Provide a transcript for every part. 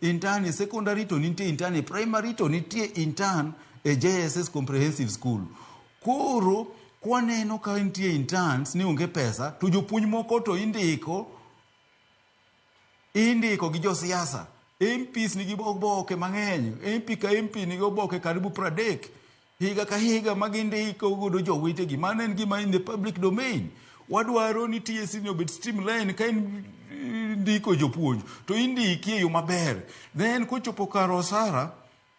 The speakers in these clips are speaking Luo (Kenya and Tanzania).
Intern e secondary to nitie intern e primary to nitie intern e JSS Comprehensive School. Koro kwaneno ka nitie interns ni onge pesa to jopuonj moko to indiko indiko gi josiasa. MPs nigi oboke mang'eny. MP ka MP nigi oboke karibu 30. Higa ka higa ma gindiko godo jowetegi. Mano en gima in the public domain. Wadwaro ni TSC ni obed streamline ka in ndiko jopuonj to indiki e yo maber. Then kochopo kar osara,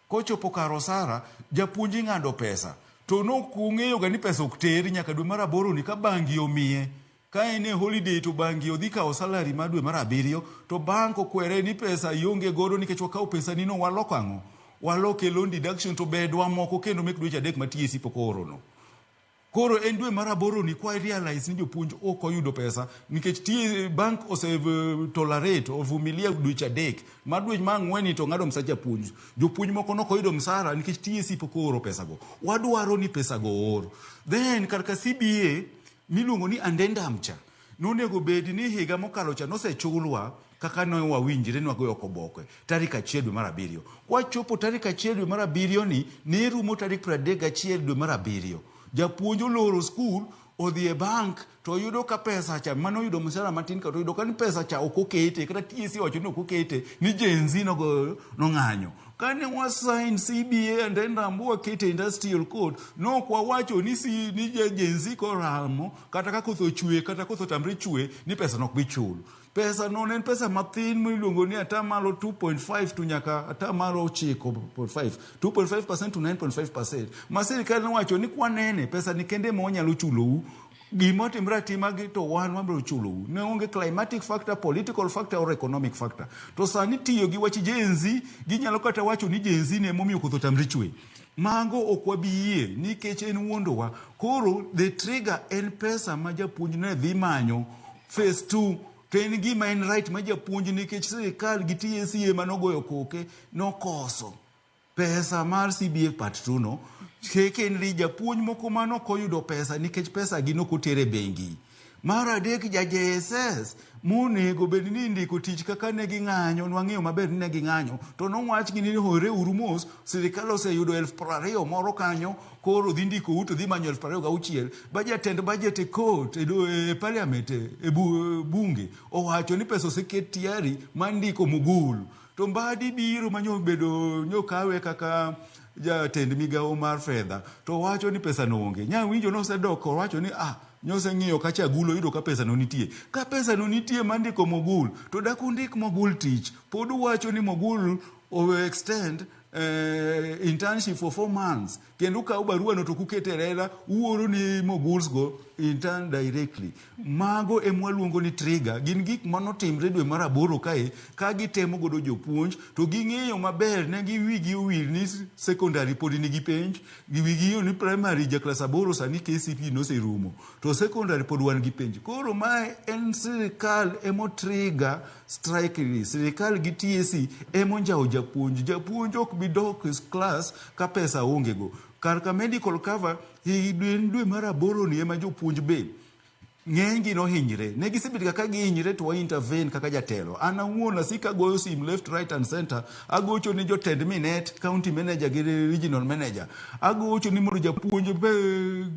kochopo kar osara, japuonj ing'ado pesa. To nok ung'eyo ga ni pesa ok ter nyaka dwe mar aboro ni ka bangi omiye. Ka en e holiday to bangi odhi kawo salary mar dwe mar abiriyo to bank okwere ni pesa ionge godo nikech wakawo pesa ni no waloko ang'o? Waloke loan deduction to bedwa moko kendo mek dweche adek ma TSC pok oorono. Koro en dwe mar aboro ni kwa realize ni jopuonj ok oyudo pesa nikech tie bank ose tolerate ovumilia dweche adek mar dwe mar ang'wen ni to ng'ado msach japuonj. Jopuonj moko nok oyudo msara nikech TSC pok ooro pesa go. Wadwaro ni pesa go oor. Then kar ka CBA miluongo ni addendum cha nonego bed ni higa mokalo cha nosechulwa kaka ne wawinjre ni wagoyo oboke tarik 1 dwe mar abiriyo. Kwachopo tarik 1 dwe mar abiriyo ni ne rumo tarik 31 dwe mar abiriyo. Japuonj oloro skul odhi e bank to oyudo ka pesa cha mane oyudo mshahara matin ka to oyudo ka ni pesa cha ok okete kata TSC owacho ni ok okete ni Gen Z nogo nong'anyo. Kane wa sign CBA addendum wakete industrial code nok wawacho ni si ni Gen Z koramo kata ka koth ochwe kata koth otamre chwe ni pesa nok bi chul. Pesa no ne en pesa mathin miluongo ni atamalo 2.5 to nyaka atamalo 9.5 2.5% to 9.5% ma sirikal nowacho ni kwanene pesa ni kende ema wanyalo chulou gima otimre atima gi to wan wabiro chulou ne onge climatic factor political factor or economic factor to sani tiyo gi wach Gen Z ginyalo kata wacho ni Gen Z ne emomiyo koth otamre chwe mago ok wabi yie nikech en wuondowa koro the trigger en pesa ma japuonj ne dhi manyo phase 2 to en gima en right ma japuonj nikech sirikal gi TSC ema nogoyo koke nokoso pesa mar CBA part 2 no secondly japuonj moko manok oyudo pesa nikech pesa gi nok oter e bengi mar adek ja JSS monego bed ni indiko tich kaka ne ging'anyo nwang'eyo maber ni ne ging'anyo to nowachgi ni hore uru mos sirikal oseyudo 20,000 moro kanyo koro dhi ndikou to dhi manyo 26,000 ba jatend budget e court e parliament e bunge owacho ni pesa oseket tayari mar ndiko Mugul to Mbadi biro manyo bedo nyokawe kaka jatend migawo mar fedha to wacho ni pesa no onge nyawinjo nosedok owacho ni ah nyoseng'iyo kacha agulu oyudo ka pesa no nitie ka pesa no nitie mar ndiko Mogul to dak undik Mogul tich pod uwacho ni Mogul o extend internship for 4 months kendo ukawo barua no to kukete e lela uoro ni Moguls go intern directly mago ema waluongo ni trigger gin gik manotimre dwe mar aboro kae ka gitemo godo jopuonj to ging'eyo maber ne gi wigi owil ni secondary pod nigi penj gi wigi ni primary ja klas aboro sani KCPE noserumo to secondary pod wan gi penj koro mae en sirikal emo trigger strike ni sirikal gi TSC emo njawo japuonj japuonj ok bi dok e class ka pesa onge go kar ka medical cover dwe mar aboro ni ema jopuonj be ng'eny gi nohinyre ne gisebedo ka gihinyre to wa intervene kaka jatelo an awuon asiko agoyo sim left right and center agocho ni jotend minet county manager gi regional manager agocho ni mondo japuonj be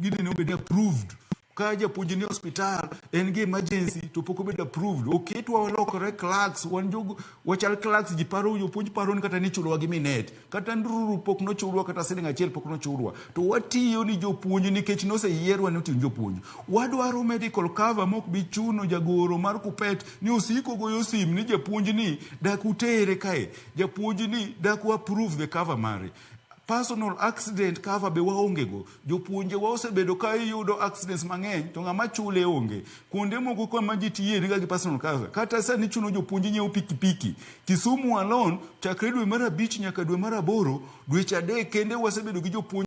gini obed approved ka japuonj ni hospital en gi emergency to pok obedo approved oketwa walokore clerks wan jogo wachal clerks ji paro jopuonj paro ni kata ni ichulowa gi minet kata ndururu pok nochulwa kata siling achiel pok nochulwa to watiyo ni jopuonj nikech noseyierwa ni otim jopuonj wadwaro medical cover mok bi chuno jagoro mar kupet ni osiko goyo sim ni japuonj ni dak utere kae japuonj ni dak wa approve the cover mare personal accident cover be waonge go jopuonje wa osebedo ka iyudo accidents mang'eny to ng'ama chule onge kuonde moko kama ji tiye niga gi personal cover kata sani chuno jopuonj nyiewo pikipiki Kisumu alone chakre dwe mar abich nyaka dwe mar aboro dweche adek kende wasebedo gi jopuonj.